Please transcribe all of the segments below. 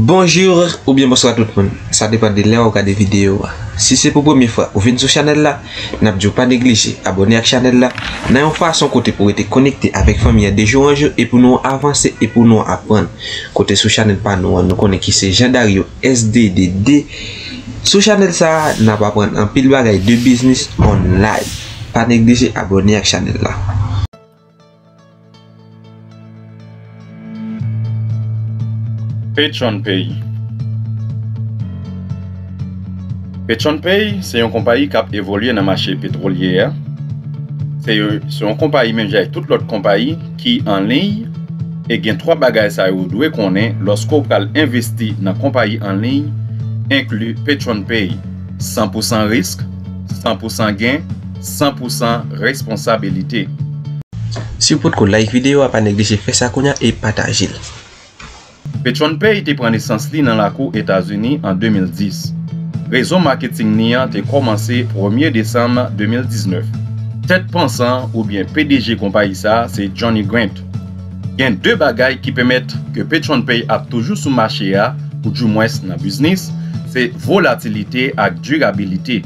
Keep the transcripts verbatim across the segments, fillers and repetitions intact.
Bonjou oubyen bonswa tout moun. Sa depann de lè w ap gade videyo a. Si se pou premye fwa ou vin sou chanèl la, n ap di w pa neglije abòne ak chanèl la, nan yon fason kote pou w rete konekte avèk fanmi an de jou an jou e pou nou avanse e pou nou aprann. Kote sou chanèl pa nou an, nou konnen ki se Jean Dario S D D D. Sou chanèl sa a, n ap aprann anpil bagay de biznis online. Pa neglije abòne ak chanèl la. Petronpay. Petronpay se yon konpayi k ap evolye nan mache petwolye a. Se yo- se yon konpayi menm jan ak tout lòt konpayi ki an liy e gen twa bagay sa yo ou dwe konnen lòske w pral envesti nan konpayi an liy, enkli Petronpay. San pou san risk, san pou san gen, san pou san responsabilite. Si w potko like videyo a, pa neglije fè sa kounye a e pataje l. Petronpay te pran nesans li nan lakou Etazini an de mil dis. Rezon maketing li an te kòmanse premye desanm de mil diznèf. Tèt pansan oubyen P D G konpayi sa a se Johnny Grant. Gen de bagay ki pèmèt ke Petronpay ap toujou sou mache a, oudimwens nan biznis, se volatilite ak dirabilite.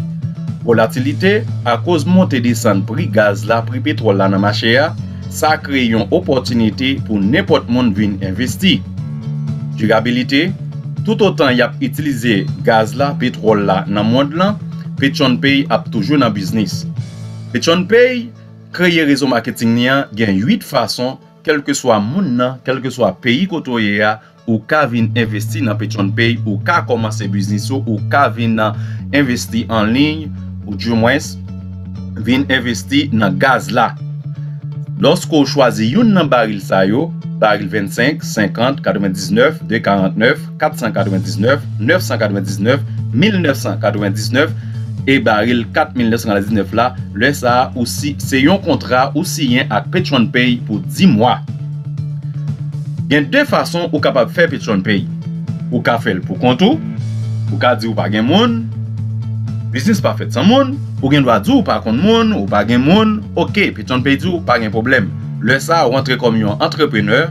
Volatilite, akoz monte desann pri gaz la, pri petwòl la nan mache a, sa kreye yon opòtinite pou nenpòt moun vin envesti. Dirabilite, toutotan y ap itilize gaz la, petwòl la nan mond lan, Petronpay ap toujou nan biznis. Petronpay kreye rezo maketing li an gen uit fason, kèlkeswa moun nan, kèlkeswa peyi kote w ye a, ou ka vin envesti nan Petronpay, ou ka kòmanse biznis ou, ou ka vin envesti an liy, oudimwens vin envesti nan gaz la. Lòske w chwazi youn nan baril sa yo, baril vennsenk, senkant, katrevendiznèf, de karantnèf, kat san katrevendiznèf, nèf san katrevendiznèf, mil nèf san katrevendiznèf e baril kat mil nèf san katrevendiznèf la, lè sa a ou si se yon kontra ou siyen ak Petronpay pou dis mwa. Gen de fason ou kapab fè Petronpay. Ou ka fè l pou kont ou, ou ka di ou pa gen moun, biznis pa fèt san moun, ou gen dwa di ou pa konn moun, ou pa gen moun, oke, Petronpay di ou pa gen pwoblèm. Lè sa a ou antre kòm yon antreprenè,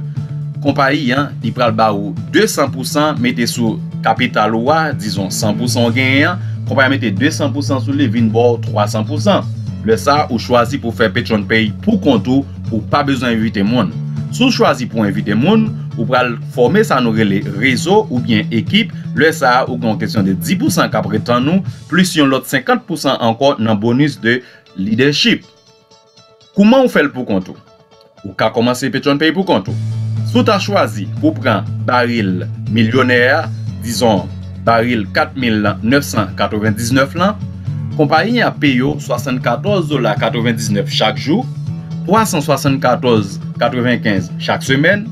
konpayi an li pral ba ou de san pou san mete sou kapital ou a, dizon san pou san ou genyen an, konpayi an mete de san pou san sou li vin ba w twa san pou san. Lè sa a ou chwazi pou fè Petronpay pou kont ou, ou pa bezwen envite moun. Si w chwazi pou envite moun, ou pral fòme sa nou rele rezo oubyen ekip, lè sa a ou gen yon kesyon de dis pou san k ap ret tann ou, plis yon lòt senkant pou san ankò nan bonis de lidèchip. Kouman ou fè l pou kont ou? Ou ka kòmanse Petronpay pou kont ou. Si w ta chwazi pou pran baril milyonè a, dizon baril kat mil nèf san katrevendiznèf lan, konpayi an ap peye w swasannkatòz dola katrevendiznèf chak jou, twa san swasannkatòz katrevenkenz chak semèn,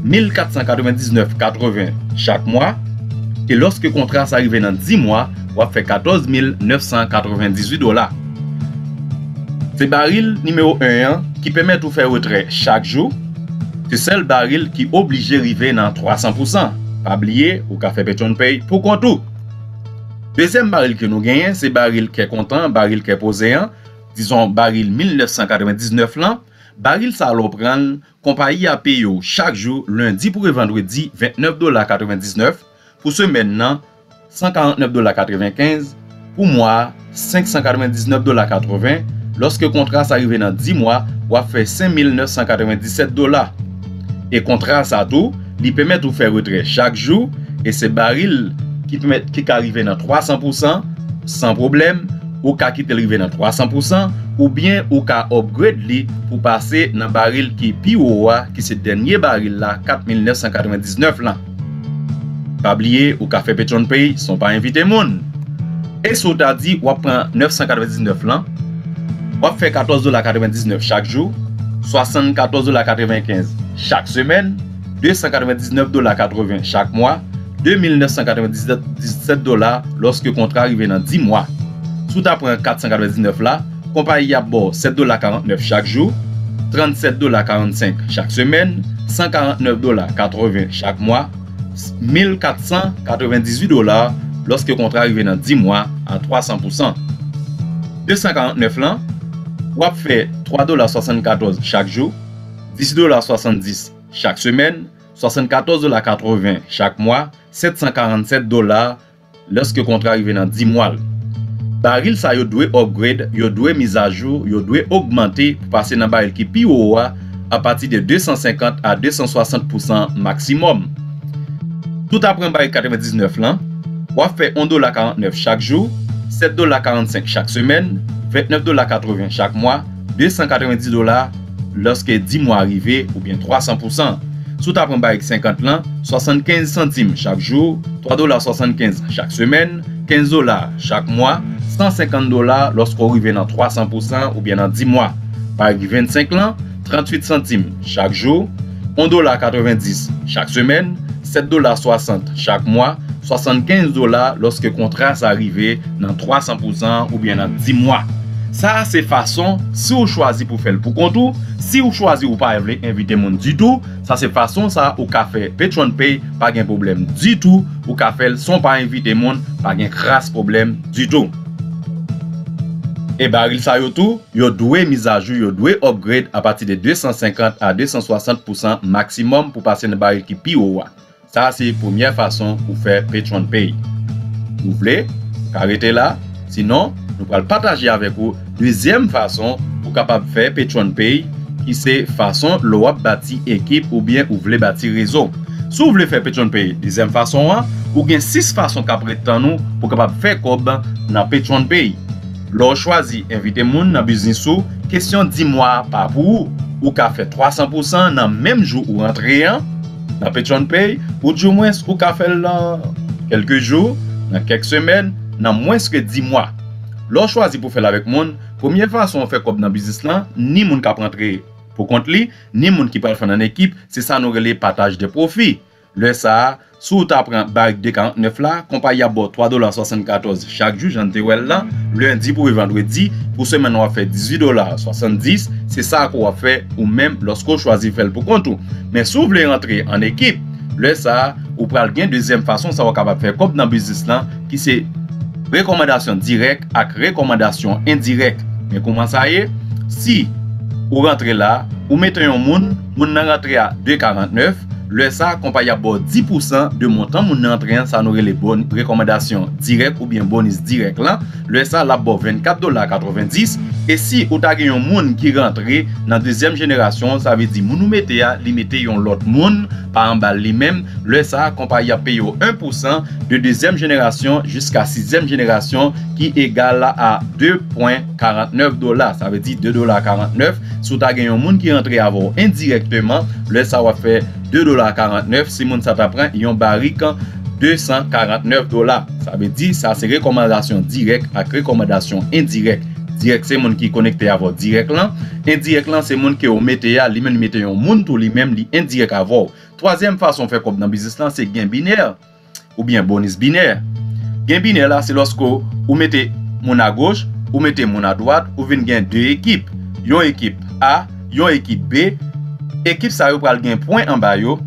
mil kat san katrevendiznèf katreven chak mwa, e lòske kontra sa rive nan dis mwa, w ap fè katòz mil nèf san katrevendizuit dola. Se baril nimewo en an ki pèmèt ou fè retrè chak jou. Se sèl baril ki oblije rive nan twa san pou san. Pa bliye, ou ka fè Petronpay pou kont ou. Dezyèm baril ke nou genyen, se baril kè kontan, baril kè poze an, dizon baril mil nèf san katrevendiznèf lan. Baril sa a, lè w pran l, konpayi a peye w chak jou, lendi pou rive vandredi, vennèf dola katrevendiznèf, pou semèn nan, san karantnèf dola katrevenkenz, pou mwa a, senk san katrevendiznèf dola katreven, lòske kontra sa rive nan dis mwa, w ap fè senk mil nèf san katrevendiset dola. E kontra sa tou, li pèmèt ou fè retrè chak jou, e se baril ki pèmèt, ki ka rive nan twa san pou san, san pwoblèm, ou ka kite l rive nan twa san pou san, oubyen ou ka upgrade li pou pase nan baril ki pi wo a, ki se dènye baril la, kat mil nèf san katrevendiznèf lan. Pa bliye, ou ka fè Petronpay san w pa envite moun. E si w ta di w ap pran nèf san katrevendiznèf lan, w ap fè katòz dola katrevendiznèf chak jou, swasannkatòz dola katrevenkenz chak semèn, de san katrevendiznèf dola katreven chak mwa, de mil nèf san katrevendiset dola lòske kontra rive nan dis mwa. Si w ta pran kat san katrevendiznèf la, konpayi a ap ba w sèt dola karantnèf chak jou, trannsèt dola karannsenk chak semèn, san karantnèf dola katreven chak mwa, mil kat san katrevendizuit dola lòske kontra rive nan dis mwa a twa san pou san. De san karantnèf lan, w ap fè twa dola swasannkatòz chak jou, dis dola swasanndis chak semèn, swasannkatòz dola katreven chak mwa, sèt san karannsèt dola lòske kontra rive nan dis mwa l. Baril sa yo dwe upgrade, yo dwe mizajou, yo dwe ogmante pou pase nan baril ki pi wo a, apati de de san senkant a de san swasant pousan maksimòm. Si w ta pran baril katrevendiznèf lan, w ap fè yon dola karantnèf chak jou, sèt dola karannsenk chak semèn, ventnèf dola katreven chak mwa, de san katrevendis dola lòske dis mwa rive oubyen twa san pousan. Si w ta pran baril senkant lan, swasannkenz santim chak jou, twa dola swasannkenz chak semèn, kenz dola chak mwa, san senkant dola lòske w rive nan twa san pousan oubyen nan dis mwa. Baril vennsenk lan, tranntuit santim chak jou, yon dola katrevendis chak semèn, sèt dola swasant chak mwa, swasannkenz dola lòske kontra sa rive nan twa san pousan oubyen nan dis mwa. Sa a se fason, si w chwazi pou fè l pou kont ou, si w chwazi ou pa vle envite moun ditou, sa se fason sa ou ka fè Patreon Pay, pa gen pwoblèm ditou, ou ka fè l san w pa envite moun, pa gen kras pwoblèm ditou. E baril sa yo tou, yo dwe mizajou, yo dwe upgrade apati de de san senkant a de san swasant pousan maksimòm pou pase nan baril ki pi wo a. Sa a se premyè fason ou fè Patreon Pay. Ou vle, ou ka rete la. Sinon, nou pral pataje avèk ou dezyèm fason pou kapab fè Patreon Pay, ki se fason lè w ap bati ekip oubyen ou vle bati rezo. Si w vle fè Patreon Pay dezyèm fason an, ou gen sis fason k ap ret tann ou pou kapab fè kòb nan Patreon Pay. Lè w chwazi envite moun nan biznis ou, kesyon dis mwa a pa pou ou. Ou ka fè twa san pousan nan menm jou ou rantre an nan Patreon Pay, oudimwens ou ka fè l nan kèlke jou, nan kèk semèn, nan mwens ke dis mwa. Lè w chwazi pou fè l avèk moun, premye fason w fè kòb nan biznis lan, ni moun k ap rantre pou kont li, ni moun ki pral fè l an ekip, se sa nou rele pataj de pwofi. Lè sa a, si w ta pran barik de karantnèf la, konpayi ap ba w twa dola swasannkatòz chak jou, jan n te wè l lan, lendi pou rive vandredi, pou semèn nan w ap fè dizuit dola swasanndis, se sa ke w ap fè ou menm lòske w chwazi fè l pou kont ou. Men si w vle rantre an ekip, lè sa a, ou pral gen dezyèm fason sa w kapab fè kòb nan biznis lan, ki se rekòmandasyon dirèk ak rekòmandasyon endirèk. Men kòman sa ye? Si ou rantre la, ou mete yon moun, moun nan rantre a de karantnèf, lè sa a, konpayi ap ba w dis pousan de montan moun nan rantre an, sa nou rele bon, rekòmandasyon dirèk oubyen bonis dirèk lan. Lè sa a, l ap ba w vennkat dola katrevenndis. E si ou ta gen yon moun ki rantre nan dezyèm jenerasyon, sa vle di moun ou mete a, li mete yon lòt moun pa anba l li menm, lè sa a, konpayi ap peye w en pousan de dezyèm jenerasyon jiska sizyèm jenerasyon, ki egal a de pwen karantnèf dola. Sa vle di de dola karantnèf. Si w ta gen yon moun ki rantre avè w endirèkteman, lè sa a w ap fè de dola karantnèf. Si moun sa ta pran yon barik, de san karantnèf dola. Sa vle di, sa se rekòmandasyon dirèk ak rekòmandasyon endirèk. Dirèk se moun ki konekte avè w dirèk lan. Endirèk lan se moun ke w mete a, li menm li mete yon moun tou li menm, li endirèk avè w. Twazyèm fason fè kòb nan biznis lan se gen binè oubyen bonis binè. Gen binè la se lòske ou mete moun agoch, ou mete moun adwat, ou vin gen de ekip. Yon ekip A, yon ekip B. Ekip sa yo pral gen pwen anba yo,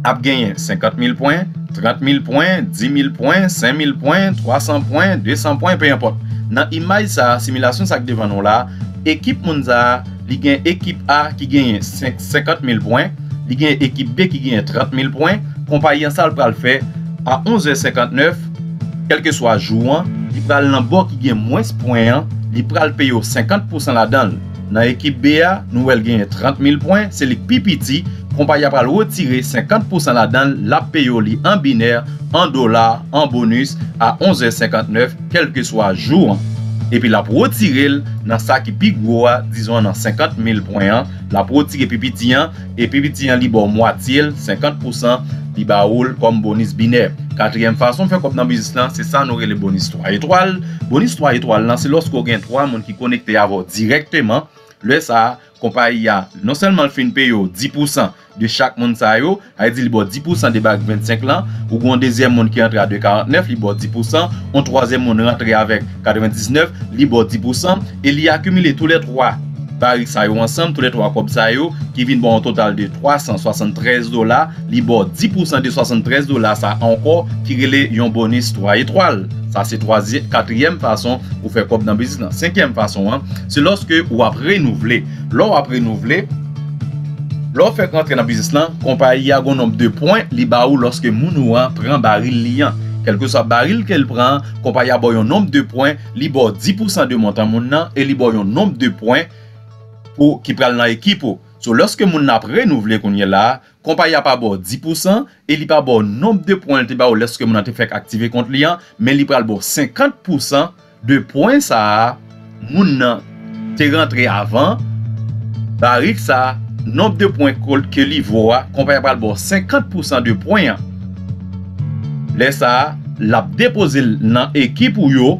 ap genyen senkant mil pwen, trant mil pwen, dis mil pwen, senk mil pwen, twa san pwen, de san pwen, pe enpòt. Nan imaj sa a, similasyon sa k devan nou la, ekip moun sa a, li gen ekip A ki genyen senk, senkant mil pwen, li gen ekip B ki genyen trant mil pwen. Konpayi an sa l pral fè a onz è senkantnèf, kèlkeswa jou an, li pral nan bò ki gen mwens pwen an, li pral peye w senkant pousan ladan l. Nan ekip B a, nou wè l genyen trant mil pwen, se li k pi piti, konpayi a pral retire senkant pousan ladan l, l ap peye w li an binè, an dola, an bonis, a onz è senkantnèf, kèlkeswa jou an. Epi l ap retire l nan sa ki pi gwo a, dizon nan senkant mil pwen an, l ap retire pi piti an, e pi piti an li ba w mwatye l, senkant pousan, li ba ou l kòm bonis binè. Katriyèm fason fè kòb nan biznis lan, se sa nou rele bonis twa etwal. Bonis twa etwal lan, se lòske w gen twa moun ki konekte avè w dirèkteman. Lè sa a, konpayi a, non sèlman l fin peye w dis pousan de chak moun sa yo, sa vle di li ba w dis pousan de barik vennsenk lan, ou gen yon dezyèm moun ki rantre a de karantnèf, li ba w dis pousan, yon twazyèm moun rantre avèk katrevendiznèf, li ba w dis pousan, e li akimile toulètwa barik sa yo ansanm, toulètwa kòb sa yo, ki vin ba w yon total de twa san swasanntrèz dola, li ba w dis pousan de swasanntrèz dola sa ankò, ki rele yon bonis twa etwal. Sa se twazyè-, katriyèm fason ou fè kòb nan biznis lan. Senkyèm fason an, se lòske w ap renouvle. Lè w ap renouvle, Lè w fèk rantre nan biznis lan, konpayi a gon nonb de pwen li ba ou lòske moun ou an pran baril li an. Kèlkeswa baril ke l pran an, konpayi a ba w yon nonb de pwen, li ba w dis pousan de montan moun nan e li ba w yon nonb de pwen pou ki pral nan ekip ou. So, lòske moun nan ap renouvle kounye la a, konpayi a pa ba w dis pousan e li pa ba w nonb de pwen l te ba w lòske moun nan te fèk aktive kont li an, men li pral ba w senkant pousan de pwen sa a, moun nan te rantre avan, barik sa a, nonb de pwen ke li vo a, konpayi a pral ba w senkant pousan de pwen an. Lè sa a, l ap depoze l nan ekip ou yo,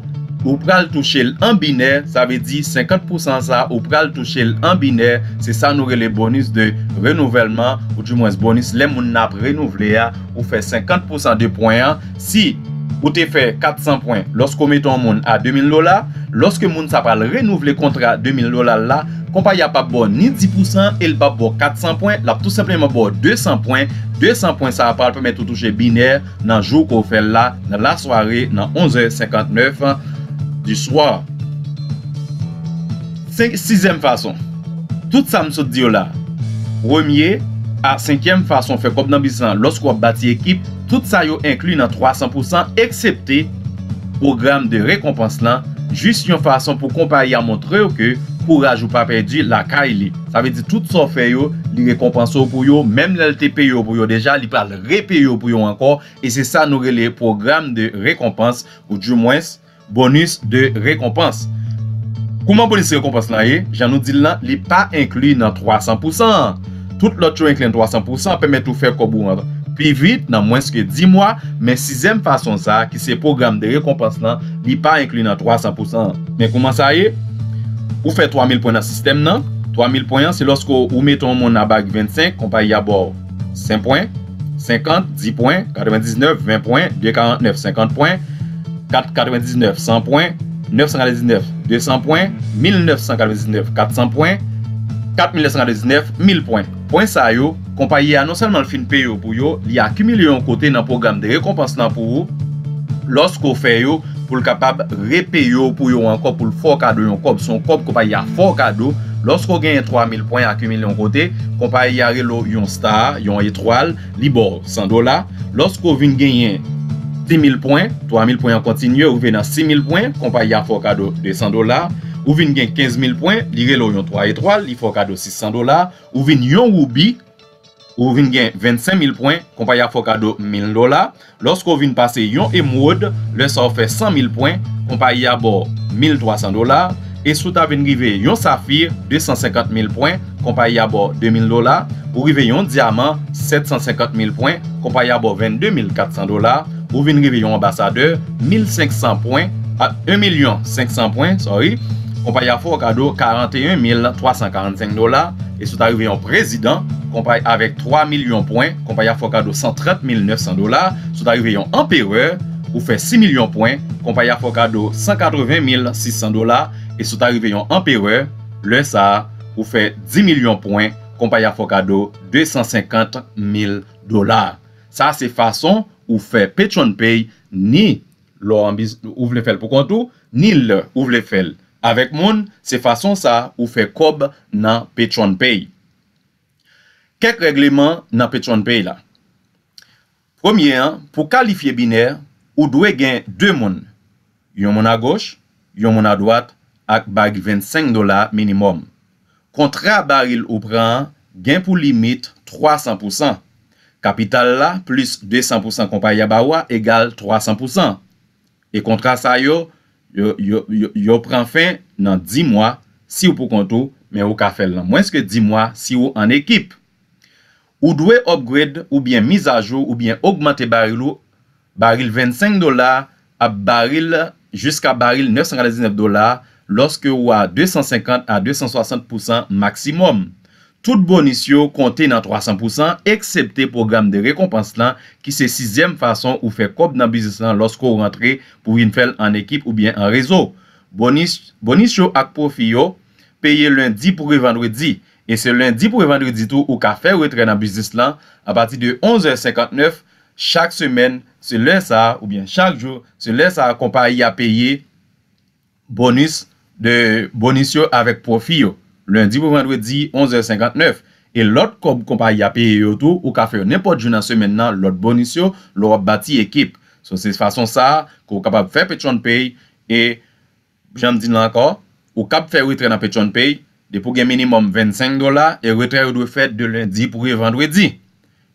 ou pral touche l an binè, sa vle di senkant pousan sa a, ou pral touche l an binè, se sa nou rele bonis de renouvèlman, ou dimwens bonis lè moun nan ap renouvle a, ou fè senkant pousan de pwen an. Si ou te fè kat san pwen lòske w mete yon moun a de mil dola, lòske moun sa pral renouvle kontra de mil dola l la, konpayi a p ap ba w ni dis pousan e l p ap ba w kat san pwen, l ap tou senpleman ba w de san pwen. De san pwen sa a pral pèmèt ou touche binè nan jou ke w fè l la, nan lasware, nan onz è senkant nèf di swa. Senk, sizyèm fason. Tout sa m sot di yo la, premye a senkyèm fason fè kòb nan biznis lan lòske w ap bati ekip, tout sa yo enkli nan twa san pousan, eksepte pwogram de rekonpans lan, jis yon fason pou konpayi a montre w ke kouraj ou pa pèdi lakay li. Sa vle di tout sa w fè yo, li rekonpanse w pou yo, menm lè l te peye w pou yo deja, li pral repeye w pou yo ankò, e se sa nou rele pwogram de rekonpans, ou dimwens, bonis de rekonpans. Kouman bonis rekonpans lan ye? Jan nou di l lan, li pa enkli nan twa san pousan an. Tout lòt yo enkli nan twa san pousan an, pèmèt ou fè kòb ou an pi vit, nan mwens ke dis mwa, men sizyèm fason sa a, ki se pwogram de rekonpans lan, li pa enkli nan twa san pousan an. Men kouman sa ye? Ou fè twa mil pwen nan sistèm nan. Twa mil pwen an, se lòske ou mete yon moun a barik vennsenk, konpayi a ba w senk pwen, senkant, dis pwen, katrevendiznèf, ven pwen, de karantnèf, senkant pwen, kat katrevendiznèf, san pwen, nèf san katrevendiznèf, de san pwen, mil nèf san katrevendiznèf, kat san pwen, kat mil nèf san katrevendiznèf, mil pwen. Pwen sa yo, konpayi a non sèlman l fin peye w pou yo, li akimile yon kote nan pwogram de rekonpans lan pou ou, lòske w fè yo, pou l kapab repeye w pou yo ankò, pou l fè w kado yon kòb. Se yon kòb konpayi a fè w kado. Lòske w genyen twa mil pwen akimile yon kote, konpayi a rele w yon star, yon etwal, li ba w san dola. Lòske w vin genyen sis mil pwen, twa mil pwen an kontinye, ou rive nan sis mil pwen, konpayi a fè w kado de san dola. Ou vin gen kenz mil pwen, li rele w yon twa etwal, li fè w kado sis san dola. Ou vin yon woubi, ou vin gen vennsenk mil pwen, konpayi a fè w kado mil dola. Lòske w vin pase yon emwod, lè sa w fè san mil pwen, konpayi a ba w mil twa san dola. E si w ta vin rive yon safir, de san senkant mil pwen, konpayi a ba w de mil dola. Ou rive yon dyaman, sèt san senkant mil pwen, konpayi a ba w vennde mil kat san dola. Ou vin rive yon anbasadè, mil senk san pwen, a, yon milyon senk san pwen, sorry, konpayi a fè w kado karanteyen mil twa san karannsenk dola. E si w ta rive yon prezidan, konpayi avèk twa milyon pwen, konpayi a fè w kado san trant mil nèf san dola. Si w ta rive yon anperè, ou fè sis milyon pwen, konpayi a fè w kado san katreven mil sis san dola. E si w ta rive yon anperè, lè sa a, ou fè dis milyon pwen, konpayi a fè w kado de san senkant mil dola. Sa se fason ou fè Petron Pay, ni lè w an biz-, ou vle fè l pou kont ou, ni lè ou vle fè l avèk moun, se fason sa ou fè kòb nan Petron Pay. Kèk règleman nan Petron Pay la. Premye an, pou kalifye binè, ou dwe gen de moun, yon moun agoch, yon moun adwat, ak barik vennsenk dola minimòm. Kontra baril ou pran an gen pou limit twa san pousan. Kapital la plis de san pousan konpayi a ba ou a egal twa san pousan. E kontra sa yo, yo, yo, yo, yo pran fen nan dis mwa si w pou kont ou, men ou ka fè l nan mwens ke dis mwa si w an ekip. Ou dwe upgrade oubyen mizajou oubyen ogmante baril ou, baril vennsenk dola a baril jiska baril nèf san katrevendiznèf dola lòske ou a de san senkant a de san swasant pousan maksimòm. Tout bonis yo konte nan twa san pousan, eksepte pwogram de rekonpans lan, ki se sizyèm fason ou fè kòb nan biznis lan lòske w rantre pou vin fè l an ekip oubyen an rezo. Bonis, bonis yo ak pwofi yo peye lendi pou rive vandredi. E se lendi pou rive vandredi tou ou ka fè retrè nan biznis lan apati de onz è senkantnèf chak semèn. Se lè sa a, oubyen chak jou, se lè sa a konpayi a peye bonis de, bonis yo avèk pwofi yo. Lendi pou vandredi, onz è senkantnèf. E lòt kòb konpayi a peye yo tou, ou ka fè yo nenpòt jou nan semèn nan, lòt bonis yo, lè w ap bati ekip. So, se fason sa a ke w kapab fè Patreon Pay. E jan m di l ankò, ou kab fè retrè nan Patreon Pay, depi w gen minimòm vennsenk dola, e retrè yo dwe fèt de lendi pou rive vandredi.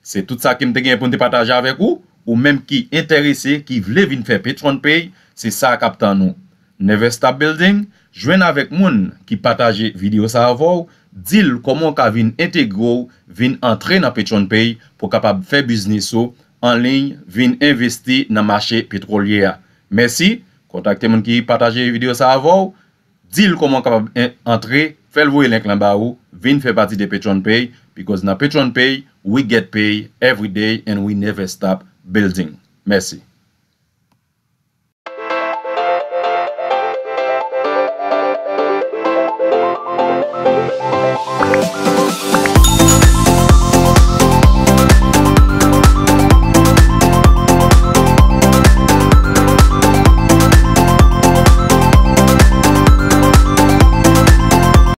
Se tout sa ke m te gen pou m te pataje avèk ou. Ou menm ki enterese, ki vle vin fè Patreon Pay, se sa k ap tann ou. Never Stop Building, jwenn avèk moun ki pataje videyo sa avè w, di l kòman w ka vin entegre w, vin antre nan Patreon Pay pou w kapab fè biznis ou an liy, vin envesti nan mache petwolye a. Mèsi, kontakte moun ki pataje videyo sa avè w, di l kòman w kapab en- antre, fè l voye link lan ba ou, vin fè pati de Patreon Pay, because nan Patreon Pay, we get pay every day and we never stop building. Mèsi.